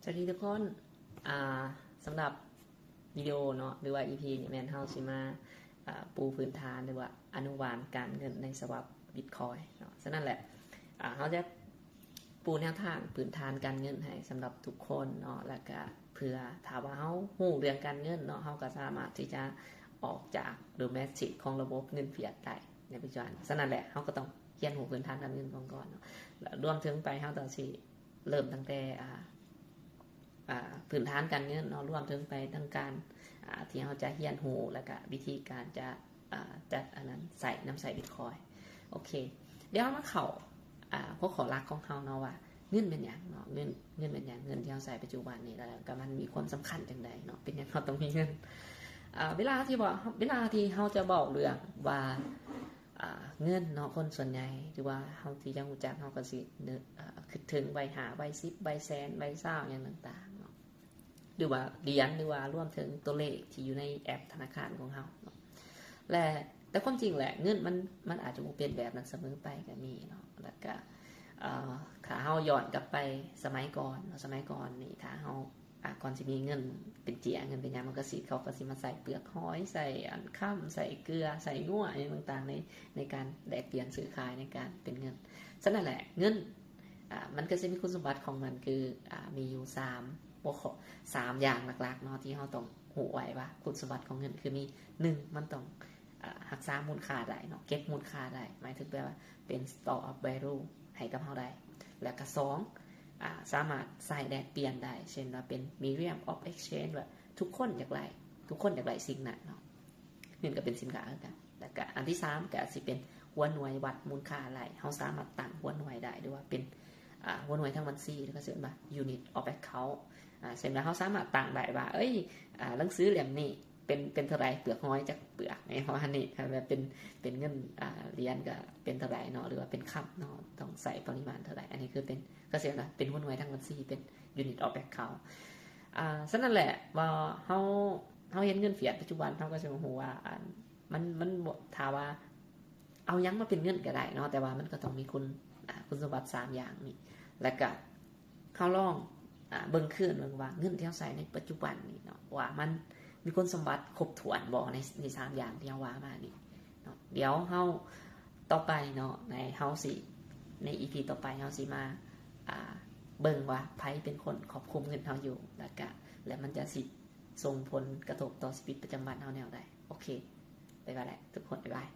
ສະຫວັດດີທຸກຄົນ ອາ ສຳລັບວິດີໂອເນາະ ຫຼືວ່າ ອີພີ ນີ້ແມ່ນເຮົາຊິມາ ອາ ປູພື້ນຖານ ຫຼືວ່າອະນຸບານການເງິນໃນສະບັບບິດຄອຍເນາະ. ສະນັ້ນແຫຼະ ອາ ເຮົາຈະປູແນວທາງພື້ນຖານການເງິນໃຫ້ສຳລັບທຸກຄົນເນາະ ແລ້ວກະເພື່ອຖ້າວ່າເຮົາຮູ້ເລື່ອງການເງິນເນາະ ເຮົາກໍສາມາດທີ່ຈະອອກຈາກໂດແມສຕິກຂອງລະບົບເງິນຟຽດໄດ້ໃນປັດຈຸບັນ. ສະນັ້ນແຫຼະ ເຮົາກໍຕ້ອງຮຽນຮູ້ພື້ນຖານການເງິນກ່ອນເນາະ ລວມເຖິງໄປເຮົາຕ້ອງຊິ ເລີ່ມຕັ້ງແຕ່ ອາ ອາ ພື້ນຖານການເງິນເນາະ ລວມເຖິງໄປທັງການ ອາ ທີ່ເຮົາຈະຮຽນຮູ້ ແລ້ວກະວິທີການຈະ ອາ ຈັດອັນນັ້ນ ໃຊ້ ນຳໃຊ້ບິດຄອຍ. ໂອເຄ ດຽວເຮົາມາເຂົ້າ ອາ ຫົວຂໍ້ຫຼັກຂອງເຮົາເນາະວ່າ ເງິນແມ່ນຫຍັງເນາະ ເງິນ ເງິນແມ່ນຫຍັງ ເງິນທີ່ເຮົາໃຊ້ປັດຈຸບັນນີ້ ແລ້ວກະມັນມີຄວາມສຳຄັນຈັ່ງໃດເນາະ ເປັນຫຍັງເຮົາຕ້ອງມີເງິນ. ອາ ເວລາທີ່ວ່າ ເວລາທີ່ເຮົາຈະເວົ້າເລື່ອງວ່າ ອາ ເງິນເນາະ ຄົນສ່ວນໃຫຍ່ ຫຼືວ່າເຮົາທີ່ຈະຮູ້ຈັກ ເຮົາກໍຊິນຶກ ອາ ຄິດເຖິງໃບຫ້າ ໃບສິບ ໃບແສນ ໃບຊາວ ຫຍັງຕ່າງໆເນາະ ຫຼືວ່າຫຼຽນ ຫຼືວ່າລວມເຖິງຕົວເລກທີ່ຢູ່ໃນແອັບທະນາຄານຂອງເຮົາເນາະ. ແລະ ແຕ່ຄວາມຈິງແຫຼະ ເງິນມັນ ມັນອາດຈະບໍ່ເປັນແບບນັ້ນສະເໝີໄປກໍມີເນາະ. ແລ້ວກະ ເອີ ຖ້າເຮົາຍ້ອນກັບໄປສະໄໝກ່ອນເນາະ ສະໄໝກ່ອນນີ້ ຖ້າເຮົາ ອາ ກ່ອນຊິມີເງິນເປັນເຈ້ຍ ເງິນເປັນຫຍັງ ມັນກໍຊິ ເຂົາກໍຊິມາໃສ່ເປືອກຫອຍ ໃສ່ອັນຄຳ ໃສ່ເກືອ ໃສ່ງົວ ຫຍັງຕ່າງໆ ໃນ ໃນການແລກປ່ຽນຊື້ຂາຍ ໃນການເປັນເງິນ. ສະນັ້ນແຫຼະ ເງິນ ອາ ມັນກໍຊິມີຄຸນສົມບັດຂອງມັນ ຄື ອາ ມີຢູ່ສາມຫົວຂໍ້ ສາມຢ່າງຫຼັກໆເນາະ ທີ່ເຮົາຕ້ອງຮູ້ໄວ້ວ່າຄຸນສົມບັດຂອງເງິນຄືມີ ໜຶ່ງ ມັນຕ້ອງ ອາ ຮັກສາມູນຄ່າໄດ້ເນາະ ເກັບມູນຄ່າໄດ້ ໝາຍເຖິງແປວ່າເປັນ store of value ໃຫ້ກັບເຮົາໄດ້. ແລ້ວກະສອງ ອາ ສາມາດໃຊ້ແລກປ່ຽນໄດ້ ເຊັ່ນວ່າເປັນ medium of exchange ວ່າທຸກຄົນຢາກໄດ້ ທຸກຄົນຢາກໄດ້ສິ່ງນັ້ນເນາະ ເງິນກໍເປັນສິນຄ້າຄືກັນ. ແລ້ວກະອັນທີສາມ ກະຊິເປັນຫົວໜ່ວຍວັດມູນຄ່າໄດ້ ເຮົາສາມາດຕັ້ງຫົວໜ່ວຍໄດ້ ຫຼືວ່າເປັນ ອາ ຫົວໜ່ວຍທາງບັນຊີ ຫຼືເຂົາເອີ້ນວ່າ unit of account ອາ ເຊັ່ນວ່າເຮົາສາມາດຕັ້ງໄດ້ວ່າ ເອີຍ ອາ ໜັງສືເຫຼັ້ມນີ້ ເປັນ ເປັນເທົ່າໃດ ເປືອກຫອຍຈັກເປືອກ ປະມານນີ້ ຖ້າແບບເປັນ ເປັນເງິນ ອາ ຫຼຽນກໍເປັນເທົ່າໃດເນາະ ຫຼືວ່າເປັນຄຳເນາະ ຕ້ອງໃຊ້ປະລິມານເທົ່າໃດ. ອັນນີ້ຄືເປັນ ກໍເອີ້ນວ່າເປັນຫົວໜ່ວຍທາງບັນຊີ ເປັນ unit of account. ອາ ສະນັ້ນແຫຼະ ວ່າເຮົາ ເຮົາເຫັນເງິນຟຽດປັດຈຸບັນ ເຮົາກໍຈະຮູ້ວ່າ ອັນ ມັນ ມັນ ຖ້າວ່າເອົາຫຍັງມາເປັນເງິນກໍໄດ້ເນາະ ແຕ່ວ່າມັນກໍຕ້ອງມີຄຸນ ອາ ຄຸນສົມບັດສາມຢ່າງນີ້ ແລ້ວກໍ ເຮົາລອງ ອາ ເບິ່ງຄືນເບິ່ງວ່າເງິນທີ່ເຮົາໃຊ້ໃນປັດຈຸບັນນີ້ເນາະ ວ່າມັນມີຄຸນສົມບັດຄົບຖ້ວນບໍ່ ໃນ ໃນສາມຢ່າງທີ່ເຮົາວ່າມານີ້ເນາະ. ດຽວເຮົາ ຕໍ່ໄປເນາະ ໃນເຮົາຊິ ໃນ ອີພີ ຕໍ່ໄປເຮົາຊິມາ ອາ ເບິ່ງວ່າໃຜເປັນຄົນຄວບຄຸມເງິນເຮົາຢູ່ ແລ້ວກະ ແລະ ມັນຈະຊິສົ່ງຜົນກະທົບຕໍ່ຊີວິດປະຈຳວັນເຮົາແນວໃດ. ໂອເຄ ໄປວ່າແຫຼະທຸກຄົນ ບາຍບາຍ.